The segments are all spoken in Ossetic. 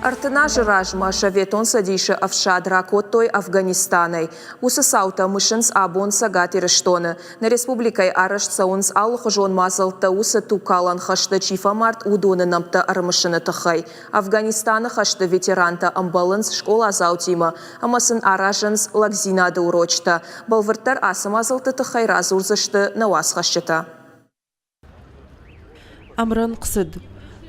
30 азы размӕ Советон Цӕдисы ӕфсад ракодтой Афганистанӕй. Уыцы цаутӕ мысынц абон Цӕгат Ирыстоны. Нӕ республикӕйы арӕзт цӕуынц алыхуызон мадзӕлттӕ уыцы тугкалӕн хӕсты чи фӕмард, уыдоны нӕмттӕ ӕрымысыны тыххӕй. Афганистаны хӕсты ветерантӕ ӕмбӕлынц скъоладзаутимӕ ӕмӕ сын аразынц лӕгдзинады урочытӕ. Бӕлвырддӕр ацы мадзӕлтты тыххӕй радзурдзысты нӕ уацхӕсджытӕ. Ӕмрӕнхъ цыд,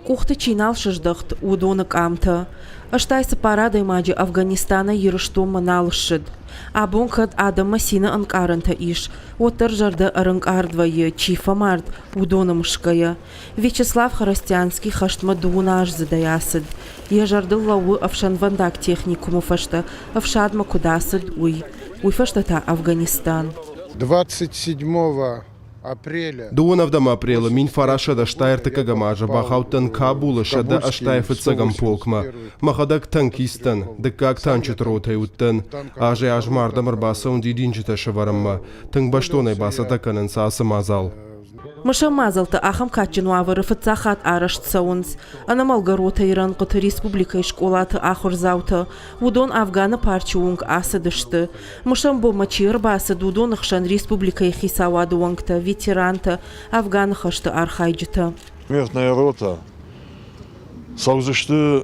къухты чи нал сыздӕхт, уыдоны къамтӕ. 84 адӕймаджы Афганистанӕй Ирыстонмӕ нал ссыд. Абон кӕд адӕммӕ цины ӕнкъарӕнтӕ ис, уӕддӕр зӕрдӕ ӕрӕнкъард вӕййы, чи фӕмард, уыдоны мысгӕйӕ. Вячеслав Хоростянский хӕстмӕ дыууыназдзыдӕй ацыд. Йӕ зӕрдыл лӕууы ӕфсӕнвӕндаг техникумы фӕстӕ ӕфсадмӕ куыд ацыд, уый. Уый фӕстӕ та Афганистан. 27 Дыууын ӕвдӕм апрелы 1983 азы бахаудтӕн Кабулы 185-ӕм полкмӕ. Мӕхӕдӕг танкист дӕн, дыккаг танчыты ротӕй уыдтӕн. Азӕй-азмӕ ардӕм ӕрбацӕуын дидинджытӕ сӕвӕрынмӕ. Тынг бӕстонӕй бацӕттӕ кӕнынц ацы мадзал. Мысӕн мадзӕлттӕ ахӕм кадджын уавӕры фыццаг хатт арӕзт цӕуынц. Ӕнӕмӕлгӕ ротӕйы рӕнхъыты республикӕйы скъолаты ахуырдзаутӕ. Уыдон Афганы парчы онг ацыдысты. Мысӕн бонмӕ чи ӕрбацыд, уыдоны хсӕн республикӕйы хицауады уӕнгтӕ, ветерантӕ, Афганы хӕсты архайджытӕ. Смертная рота цӕудзысты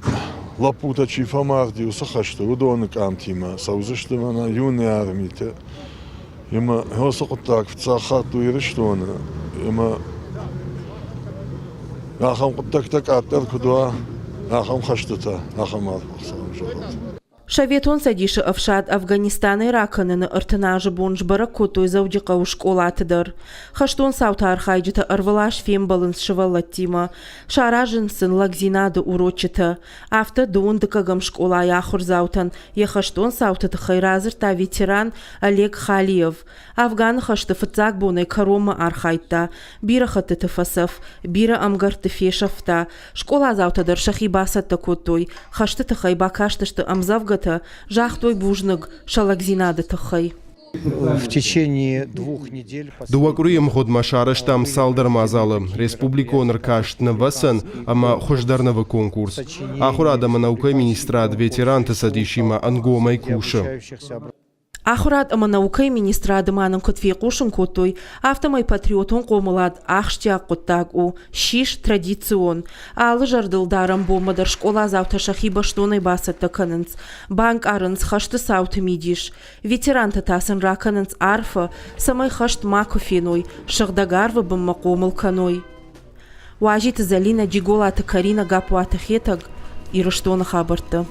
лӕппутӕ чи фӕмарди, уыцы хӕсты, уыдоны къамтимӕ цӕудзысты мӕнӕ юные армиты. Ӕмӕ уыцы хъуыддаг фыццаг хатт у Ирыстоны. Ӕмӕ ахӕм хъуыддӕгтӕ къаддӕр куыд уа, ахӕм хӕстытӕ, ахӕм арф Хуыцауы зӕгъӕд. Советон Цӕдисы ӕфсад Афганистанӕй ракӕныны 30 азы бон сбӕрӕг кодтой Дзӕуджыхъӕуы скъолаты дӕр. Хӕстон цауты архайджытӕ ӕрвылаз фембӕлынц сывӕллӕттимӕ, саразынц сын лӕгдзинады урочытӕ. Афтӕ дыууын дыккӕгӕм скъолайы ахуырдзаутӕн йӕ хӕстон цауты тыххӕй радзырдта ветеран Олег Халиев. Афганы хӕсты фыццаг бонӕй кӕронмӕ архайдта, бирӕ хӕттыты фӕцӕф, бирӕ ӕмгӕртты фесӕфта, Скъоладзаутӕ дӕр сӕхи бацӕттӕ кодтой, хӕсты тыххӕй бакастысты ӕмдзӕвгӕтӕ, загътой бузныг сӕ лӕгдзинады тыххӕй. В течение двух недель Дыууӕ къуырийы мгъуыдмӕ сарӕзтам цалдӕр мадзалы: республикон ӕркаст нывӕцӕн ӕмӕ хуыздӕр нывы конкурс. Ахуырад ӕмӕ наукӕйы министрад ветеранты цӕдисимӕ ӕнгомӕй кусы. Ахуырад ӕмӕ наукӕйы министрады ма нын куыд фехъусын кодтой, афтӕмӕй патриотон хъомылад ахсджиаг хъуыддаг у, ссис традицион. Алы зӕрдылдарӕн бонмӕ дӕр скъоладзаутӕ сӕхи бӕстонӕй бацӕттӕ кӕнынц, банкъарынц хӕсты цауты мидис. Ветерантӕ та сын ракӕнынц арфӕ, цӕмӕй хӕст макуы феной, сыгъдӕг арвы бынмӕ хъомыл кӕной. Уазиты Зӕлинӕ, Джиголаты Каринӕ, Гаппуаты Хетӕг, Ирыстоны хабӕрттӕ.